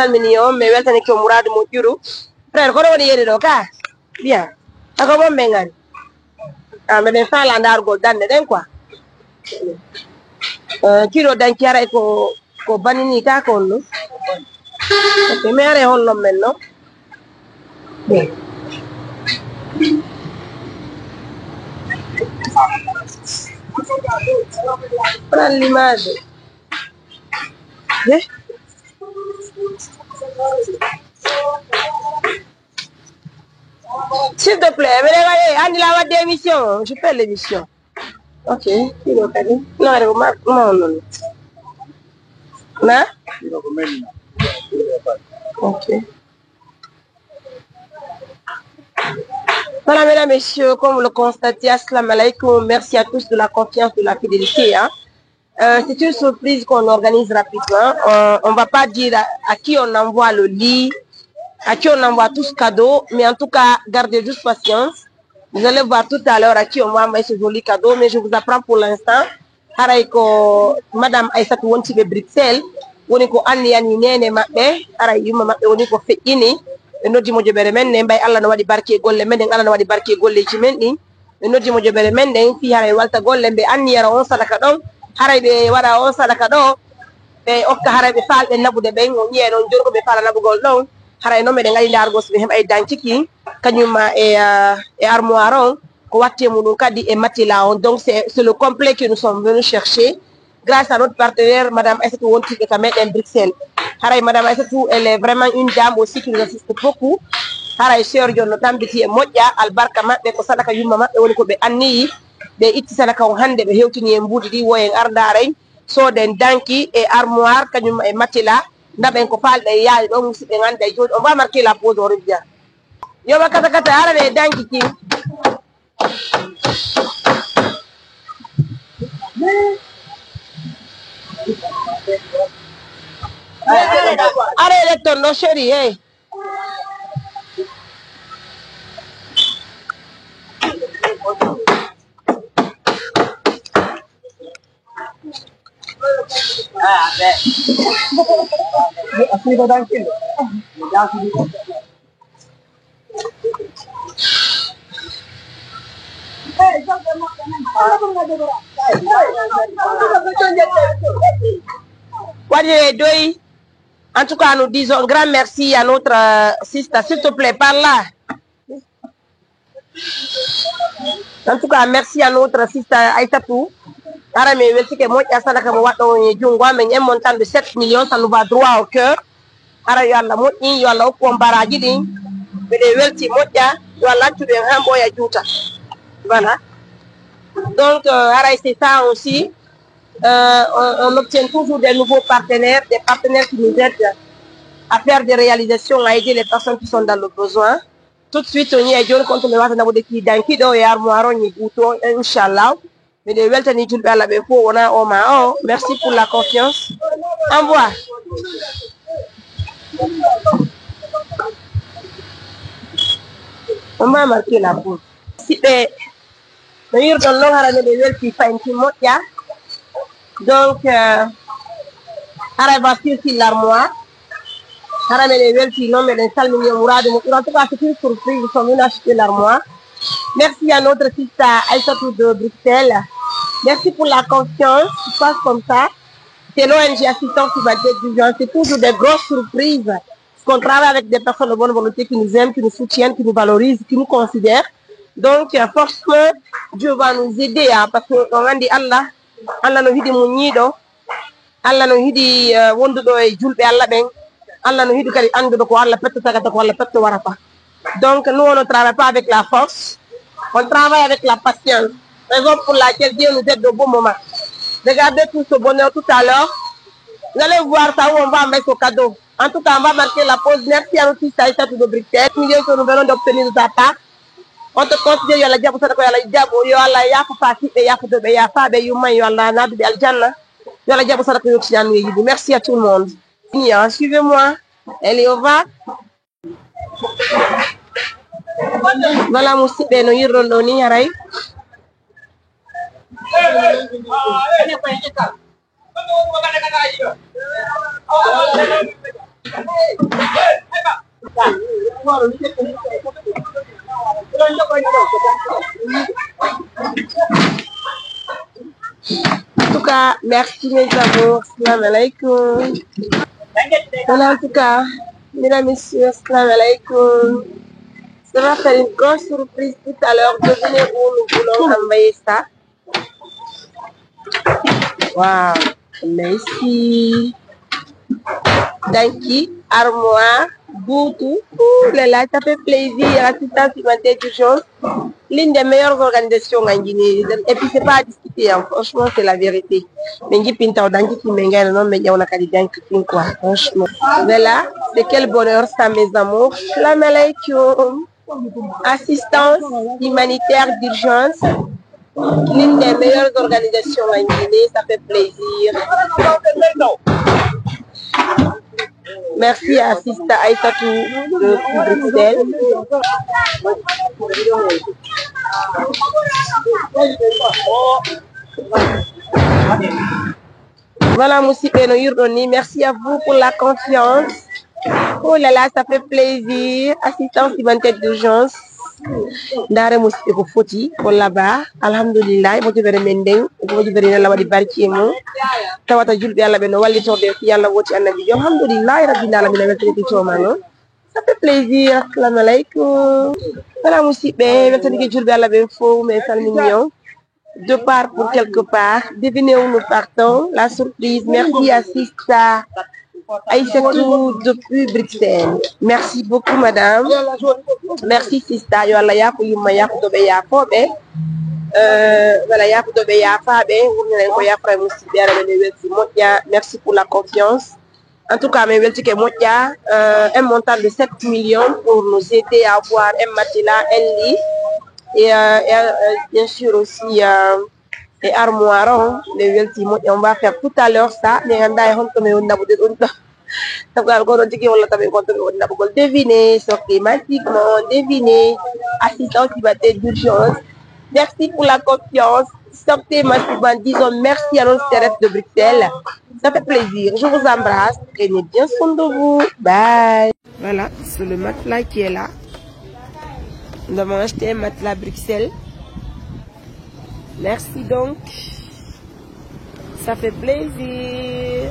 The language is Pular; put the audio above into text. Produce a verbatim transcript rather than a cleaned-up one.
Salmini on, mi weltanike on muraadu moƴƴuru. Frère, kono woni yeri ɗo ka? Bien. Ako mon men ngari. Ah, meɗen faala ndaargol danɗe ɗen quoi. Eh, kiiɗo danki haray ko, ko banini ka ko on ɗum. Ok, mi haray hollon men non. Bien. Prends l'image. Eh? S'il te plaît, mi reway, eh, anndi la wadde émission, je fais l'émission. Ok, kilo kadi. Non, rew ma, ma on non. Na? Ok. Voilà, mesdames, messieurs, comme vous le constatez, assalamu alaikum. Merci à tous de la confiance, de la fidélité, hein. Euh, c'est une surprise qu'on organise rapidement. On, on va pas dire à, à qui on envoie le lit, à qui on envoie tout ce cadeau, mais en tout cas, gardez juste patience. Vous allez voir tout à l'heure à qui on va envoyer ce joli cadeau, mais je vous apprends pour l'instant. Haray ko Madame Aissatou wontiɓe Bruxelles, woni ko anniyani neene maɓɓe, haray yumma maɓɓe woni ko feƴƴini. Ɓe noddi mo joɓere men, ne mbay Allah no waɗi barke e golle men, Allah no waɗi barke e golleeji men ɗin. Ɓe noddi mo joɓere men ɗen, fii haray walta golle, ɓe anni yara on sadaka ɗon, haray ɓe waɗa on sadaka ɗo, ɓe okka haray ɓe faalɓe naɓude ɓen, o yi'ay ɗon jorgo ɓe faala naɓugol ɗon, haray non meɗen ngaɗi ndaargol si ɓe heɓay dankiki, kañum ma e, ah, e armoire on, ko watte muɗum kadi e matila on. Donc c'est, c'est le complet que nous sommes venus chercher. Grâce à notre partenaire, Madame Aissatou wontiɓe ka meɗen Bruxelles. Haray Madame Aissatou, elle est vraiment une dame aussi qui nous assiste beaucoup. Haray sœur John no tambiti e moƴƴa, albarka maɓɓe ko sadaka yumma maɓɓe woni ko ɓe anniyi. Ɓe itti sadaka on hannde, ɓe hewtini en mbuuɗi ɗi, wo en ar ndaaren, sooden danki e armoire, kañum e matila, naɓen ko faalɗe e yaade ɗon, musidɓe en annday jooni. On va marquer la pause, on revient. Yo wa kata kata, arane e danki kin. Arrêtez ton nom, chérie, hey. What do you do? En tout cas, nous disons grand merci à notre, euh, sister. S'il te plaît, parle là. En tout cas, merci à notre sister Aïssatou. Hara mi weltike moƴƴa sadaka mo waɗɗo on e junngo amen, un montant de sept millions, ça nous va droit au cœur. Hara yo Allah moƴƴin, yo Allah hokku on baraaji ɗin. Miɗen welti moƴƴa, yo Allah accu ɗum en haa ɓooya juuta. Voilà. Donc, euh, haray c'est ça aussi. Euh, on, on obtient toujours des nouveaux partenaires, des partenaires qui nous aident à faire des réalisations, à aider les personnes qui sont dans le besoin. Tout de suite, on y est, jooni konto mi wata naɓude ki danki ɗo e armoire on, ñi guuto, inchallah. Miɗen weltani julɓe Allah ɓe fof, wona o ma o. Merci pour la confiance. Au revoir. On va marquer la pause. Siɓɓe, no yiruɗon non, hara miɗen welti fayin kin moƴƴa. Donc, euh, hara va sur l'armoire. Hara miɗen welti non, miɗen salmini on muraadu moƴƴuru. En tout cas, c'est une surprise, nous sommes venus acheter l'armoire. Merci à notre sister Aïssatou de Bruxelles. Merci pour la confiance. Qui passe comme ça. C'est l'O N G Assistance Humanitaire d'Urgence. C'est toujours des grosses surprises. Parce qu'on travaille avec des personnes de bonne volonté qui nous aiment, qui nous soutiennent, qui nous valorisent, qui nous considèrent. Donc, euh, forcément, Dieu va nous aider, hein, parce que on a dit Allah, Allah no yiɗi muññiiɗo, Allah no yiɗi, euh, wonduɗo e julɓe Allah ɓen, Allah no yiɗi kadi annduɗo ko Allah petto tagata, ko Allah petto warata. Donc, nous, on ne travaille pas avec la force, on travaille avec la patience. Raison pour laquelle Dieu nous aide au bon moment. Regardez tout ce bonheur tout à l'heure. Vous allez voir ça où on va mettre au cadeau. En tout cas, on va marquer la pause. Merci à notre sister Aïssatou de Bruxelles. Millions que nous venons d'obtenir de ta part. On te considère, yo Allah jaɓu sadaka, yo Allah jaɓu, yo Allah yaafo faasiɓe, yaafotooɓe, yaafaaɓe, yumma, yo Allah naadu ɓe aljanna. Yo Allah jaɓu sadaka, yottinanu e yiɗi. Merci à tout le monde. Bien, suivez-moi. Allez, au revoir. Voilà, musidɓe, no yirɗon ɗo ni haray. En tout cas, merci mes amours. Salam alaikum. Voilà, en tout cas, mesdames, messieurs, salam alaikum. Ça va faire une grosse surprise tout à l'heure. Devinez où nous voulons envoyer ça. Wow, merci. Danki, armoire, buutu. Ouh là là, ça fait plaisir. Assistance humanitaire d'urgence. L'une des meilleures organisations en Guinée. Et puis, c'est pas à discuter, hein. Franchement, c'est la vérité. Mais j'ai pinta au danki qui me gagne, non, mais il y a une qualité danki, quoi. Franchement. Voilà, c'est quel bonheur ça, mes amours. Salam alaikum. Assistance humanitaire d'urgence, l'une des meilleures organisations en Guinée, ça fait plaisir. Merci à Sista Aïssatou de Bruxelles. Voilà, musiɓɓe no yiiruɗon ni. Merci à vous pour la confiance. Oh là là, ça fait plaisir. Assistance humanitaire d'urgence. Ndaare musiɓɓe ko foti, ko laba. Alhamdulillah, mo jubere men nden, ko mo jubere Allah waɗi barki e mum. Tawata julɓe Allah ɓe no wallitorde e fii Allah woti annabiijo. Alhamdulillah, Rabbil Alamina weltanike cooma non. Ça fait plaisir. Assalamu alaikum. Voilà, musiɓɓe, weltanike julɓe Allah ɓen fow, men salmini on. De part pour quelque part. Devinez où nous partons. La surprise. Merci à Sista Aïssatou depuis Bruxelles. Merci beaucoup, madame. Merci, Sista. Yo Allah yaafo yumma, yaafo doɓe, yaafooɓe. Euh, voilà, yaafo doɓe, yaafaaɓe. Wurniren ko yaafora musiɓɓe, ara ɓe welti moƴƴa. Merci pour la confiance. En tout cas, min weltike moƴƴa, euh, un montant de sept millions pour nous aider à avoir un matelas, un lit, et, euh, et, euh, bien sûr aussi, euh, et armoire, hein. Min welti moƴƴa, on va faire tout à l'heure ça, min anndaa e honto min woni naɓude ɗum ɗo. Sabu ko ɗon tigi hollata min honto min woni naɓugol. Devinez, systématiquement, devinez, assistance humanitaire d'urgence. Merci pour la confiance. Systématiquement, disons merci à nos terrestres de Bruxelles. Ça fait plaisir. Je vous embrasse. Prenez bien soin de vous. Bye. Voilà, c'est le matelas qui est là. Nous avons acheté un matelas Bruxelles. Merci donc. Ça fait plaisir.